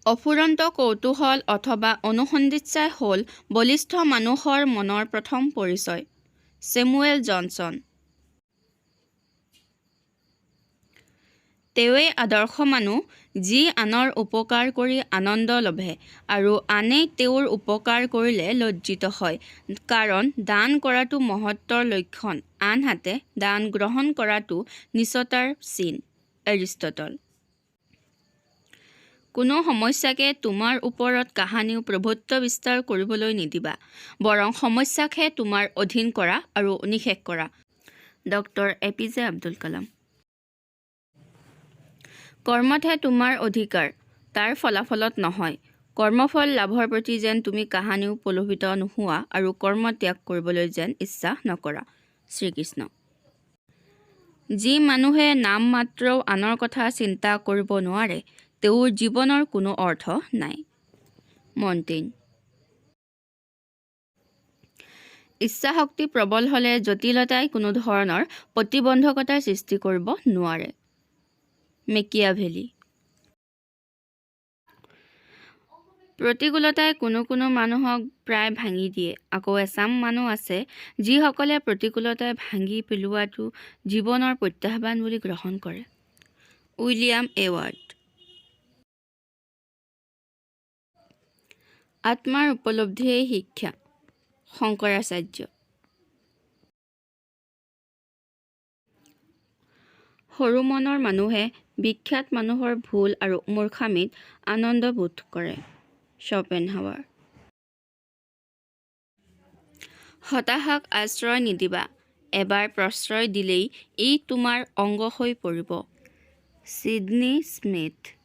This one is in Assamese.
অফুৰন্ত কৌতূহল অথবা অনুসন্ধিৎসাই হ'ল বলিষ্ঠ মানুহৰ মনৰ প্ৰথম পৰিচয়। Samuel Johnson. তেৱেঁই আদৰ্শ মানুহ যি আনৰ উপকাৰ কৰি আনন্দ লভে আৰু আনে তেওঁৰ উপকাৰ কৰিলে লজ্জিত হয়। কাৰণ দান কৰাটো মহত্ত্বৰ লক্ষণ, আনহাতে দান গ্ৰহণ কৰাটো নীচতাৰ চিন। এৰিষ্টটল। কোনো সমস্যাকে তোমাৰ ওপৰত কাহানিও প্ৰভুত্ব বিস্তাৰ কৰিবলৈ নিদিবা, বৰং সমস্যাকহে তোমাৰ অধীন কৰা আৰু নিঃশেষ কৰা। Doctor A P J Abdul Kalam. কৰ্মতহে তোমাৰ অধিকাৰ, তাৰ ফলাফলত নহয়। কৰ্মফল লাভৰ প্ৰতি যেন তুমি কাহানিও প্ৰলোভিত নোহোৱা আৰু কৰ্ম ত্যাগ কৰিবলৈ যেন ইচ্ছা নকৰা। শ্ৰীকৃষ্ণ। যি মানুহে নাম-মাত্ৰও আনৰ কথা চিন্তা কৰিব নোৱাৰে, তেওঁৰ জীৱনৰ কোনো অৰ্থ নাই। মণ্টেইন। ইচ্ছাশক্তি প্ৰবল হ'লে জটিলতাই কোনোধৰণৰ প্ৰতিবন্ধকতাৰ সৃষ্টি কৰিব নোৱাৰে। মেকিয়াভেলি। প্ৰতিকূলতাই কোনো কোনো মানুহক প্ৰায় ভাঙি দিয়ে, আকৌ এচাম মানুহ আছে যিসকলে প্ৰতিকূলতাই ভাঙি পেলোৱাটো জীৱনৰ প্ৰত্যাহ্বান বুলি গ্ৰহণ কৰে। William Ewart. আত্মাৰ উপলব্ধিয়েই শিক্ষা। শংকৰাচাৰ্য। সৰু মনৰ মানুহে বিখ্যাত মানুহৰ ভুল আৰু মূৰ্খামিত আনন্দ বোধ কৰে। শ্বপেনহাৱাৰ। হতাশাক আশ্ৰয় নিদিবা, এবাৰ প্ৰশ্ৰয় দিলেই ই তোমাৰ অংগ হৈ পৰিব। Sydney Smith.